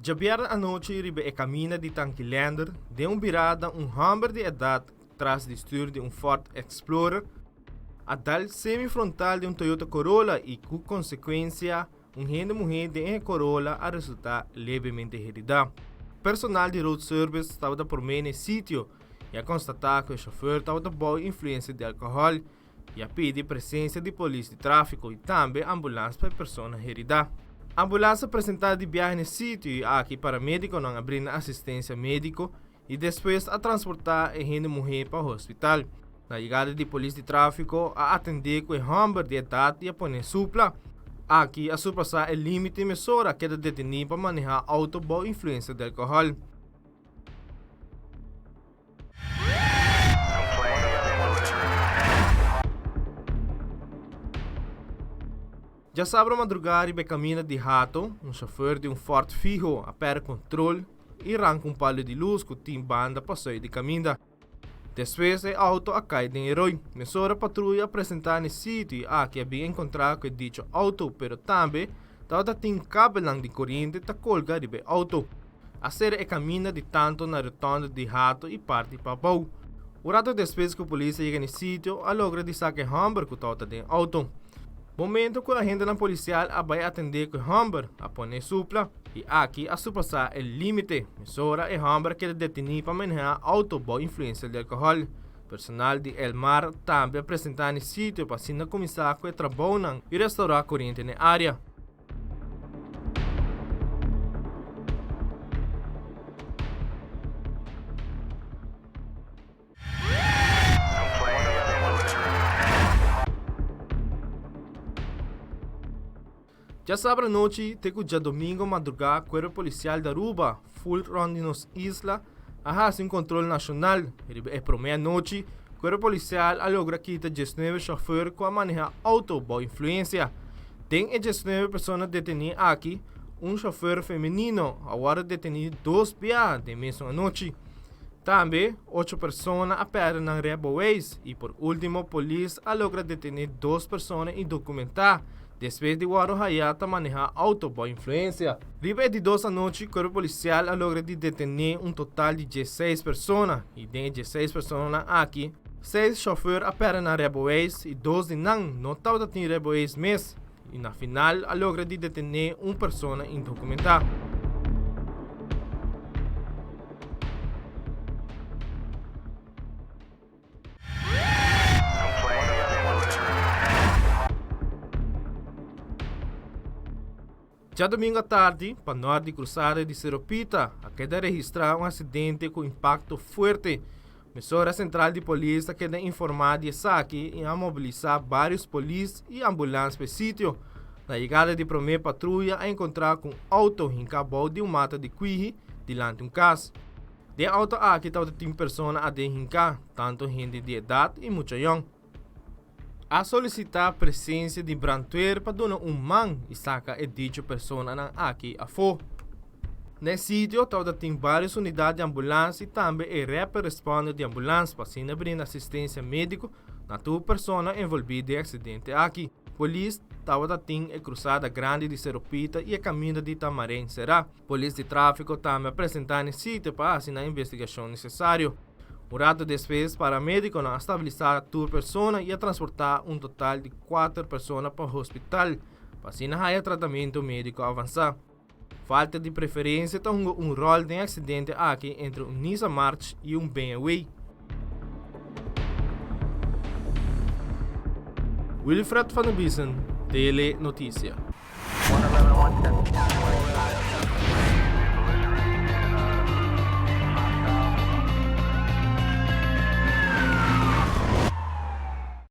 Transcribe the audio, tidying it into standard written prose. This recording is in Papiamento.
Djabièrnè anochi riba e kaminda di Tanki Leander den un birada un hòmber di edat tras di stür di un Ford Explorer a dal semi frontal di un Toyota Corolla i ku konsekuensia un hende muhé den e Corolla a resultá levemente heridá. Personal di Road Service tabata promé na e sitio i a konstatá ku e shofùr tabata bou influensia di alkohòl i a pidi presensia di polis di tráfiko i tambe ambulans pa e persona heridá. Ambulans a presentá di biahe na e sitio i aki paramédikonan a brinda asistensia médiko i despues a transportá e hende muhé pa hospital. Na yegada di polis di tráfiko a atendé ku e hòmber di edat i a pone supla. Aki a surpasá e límite mesora a keda detení pa manehá outo bou influensia di alkohòl. Djasabra madrugá riba e kaminda di Hato, un shofèr di un Ford Figo a pèrdè kontrol i ranka un palu di lus ku tin banda pasoi di kaminda. Despues e outo a kai den e roi. Mesora patruya a presentá na e sitio i aki a bin enkontrá ku e dicho outo pero tambe tabata tin kabelnan di koriente ta kolga riba e outo. A sera e kaminda di tanto na rotonde di Hato i parti pabou. Un rato despues ku polis a yega na e sitio a logra di saka e hòmber ku tabata den outo. Momento ku agentenan polisial a bai atendé ku e hòmber, a pone supla i aki a surpasá e límite. Mesora e hòmber a keda detení pa manehá outo bou influensia di alkohòl. Personal di Elmar tambe a presentá na e sitio pa asina kuminsá ku e trabounan i restourá koriente na e área. Djasabra anochi te ku djadomingo madrugá Kuerpo Polisial di Aruba ful rònt di nos isla a hasi un kontrol nashonal. Riba e promé anochi Kuerpo Polisial a logra kita diesnuebe shòfèr ku a manehá outo bou influensia. Den e diesnuebe persona detení aki, un shòfèr femenino a wòrdu detení dos biaha den mesun anochi. Tambe, ocho persona a pèrdè nan rijbewijs i por último polis a logra detené dos persona indokumentá despues di wòrdu hayá ta manehá outo bou influensia. Riba e di dos anochi, Kuerpo Polisial a logra di detené un total di diesseis persona i den e diesseis personanan aki, seis shòfèr a pèrdè nan rijbewijs i dos di nan no tabata tin rijbewijs mes. I na final a logra di detené un persona indokumentá. Djadomingo atardi, pa nort di krusada di Sero Pita, a keda registrá un aksidente ku impakto fuerte. Mesora sentral di polis a keda informá di esaki i a mobilisá vários polis i ambulans pa e sitio. Na yegada di promé patruya a enkontrá ku un outo hinká bou di un mata di kwihi dilanti un kas. Den e outo aki tabata tin persona aden hinká, tantu hende di edat i mucha yòn. A solisitá presensia di brandweer pa duna un man i saka e dicho personanan aki afó. Na e sitio tabata tin vários unidat di ambulans i tambe e rapid responder di ambulans pa asina brinda asistensia médiko na tur persona envolví den e aksidente aki. Polis tabata tin e krusada grandi di Sero Pita i e kaminda di Tamarijn será. Polis di tráfiko tambe a presentá na e sitio pa hasi nan investigashon nesesario. Un rato despues, paramédikonan a stabilisá tur persona i a transportá un total di kuater persona pa hospital pa asina haya tratamentu médiko avansá. Falta di preferensia ta hunga un ròl den e aksidente aki entre un Nissan March i un BMW. Wilfred van der Biesen, Tele Noticia.